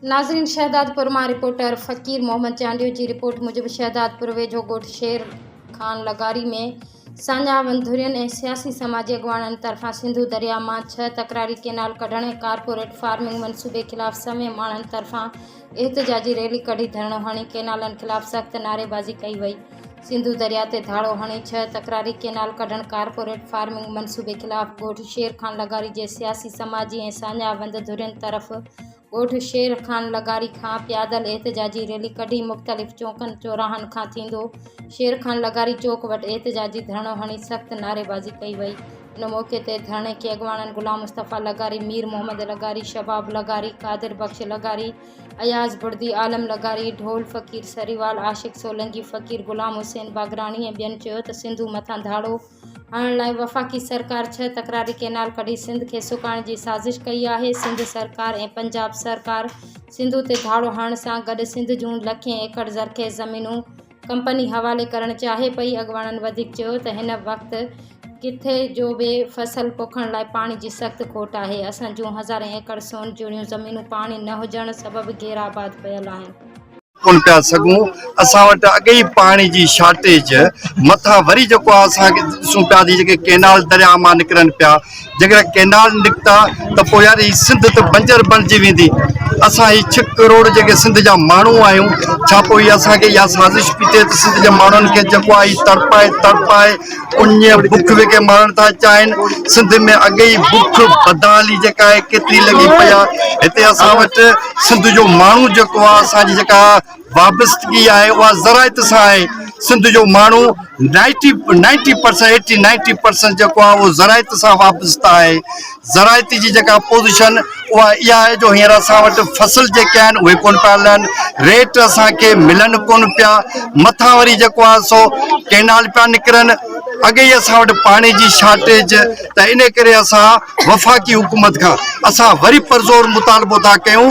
ناظرين شهدادپور مان رپورٽر فقير محمد چانڊيو جي رپورٽ موجب شهدادپور ويجهو ڳوٺ شير خان لغاري ۾ ساڃاهه وند ڌرين ۽ سياسي سماجي اڳواڻن طرفان سنڌو درياء مان ڇهه تڪراري ڪينال ڪڍڻ ۽ ڪارپوريٽ فارمنگ منصوبي خلاف سوين ماڻهن طرفان احتجاجي ريلي ڪڍي ڌرڻو هڻي ڪينالن خلاف سخت نعريبازي ڪئي وئي سنڌو درياء تي ڌاڙو هڻي ڇهه تڪراري ڪينال ڪڍڻ ڪارپوريٽ فارمنگ منصوبي خلاف ڳوٺ شير خان لغاري جي سياسي سماجي ۽ ساڃاهه وند ڌرين طرف ڳوٺ شير خان لغاري کان پيادل احتجاجي ريلي ڪڍي مختلف چونڪن چوراهن کان ٿيندو شير خان لغاري چوڪ وٽ احتجاجي ڌرڻو هڻي سخت نعريبازي ڪئي وئي ان موقعي تي ڌرڻي کي اڳواڻن غلام مصطفيٰ لغاري، مير محمد لغاري، شباب لغاري، قادر بخش لغاري، اياز بڙدي، عالم لغاري، ڍول فقير سريوال، عاشق سولنگي، فقير غلام حسين باگراڻي ۽ ٻين چيو ته سنڌو مٿان ڌاڙو هڻڻ لاء وفاقي سرڪار ڇهه تڪراري ڪئنال ڪڍي سنڌ کي سڪائڻ جي سازش ڪئي آهي، سنڌ سرڪار ۽ پنجاب سرڪار سنڌو تي ڌاڙو هڻڻ سان گڏ سنڌ جون لکين ايڪڙ زرخيز زمينون ڪمپني حوالي ڪرڻ چاهي پئي، اڳواڻن وڌيڪ چيو ته هن وقت ڪٿي جو به فصل پوکڻ لاء پاڻي جي سخت کوٽ آهي، اسان جون هزارين ايڪڙ سون جهڙيون زمينون پاڻي نه هجڻ سبب غير آباد پيل آهن. ڪونه پيا سگهون اسان وٽ اڳي ئي پاڻي جي شارٽيج مٿان وري جيڪو آهي اسان کي ڏسون پيا ته جيڪي ڪينال درياء مان نڪرن پيا جيڪڏهن ڪينال نڪتا ته پوء يار هي سنڌ ته بنجر بڻجي ويندي اسان هي ڇهه ڪروڙ جيڪي سنڌ جا ماڻهو آهيون ڇا پوء هي اسان کي اها سازش پئي ٿئي ته سنڌ جي ماڻهن کي جيڪو آهي تڙپائي تڙپائي اڃ بک وگهي مارڻ ٿا چاهين سنڌ ۾ اڳي ئي بک بدحالي جيڪا آهي ڪيتري لڳي پئي آهي هتي اسان وٽ سنڌ جو ماڻهو جيڪو آهي اسان جي جيڪا وابستگي آهي اها زراعت سان آهي سنڌ جو ماڻهو ninety ninety percent eighty ninety percent جيڪو آهي اهو زراعت سان وابسته آهي زراعت جي جيڪا پوزيشن اها اها آهي جو هينئر اسان وٽ فصل جيڪي آهن اهي ڪونه پيا لهن ريٽ اسان کي ملن ڪونه پيا مٿان وري جيڪو آهي سو ڪينال پيا نڪرن اڳي ئي اسان وٽ پاڻي جي شارٽيج ته ان ڪري اسان وفاقي حڪومت کان اسان وري پرزور مطالبو ٿا ڪيون.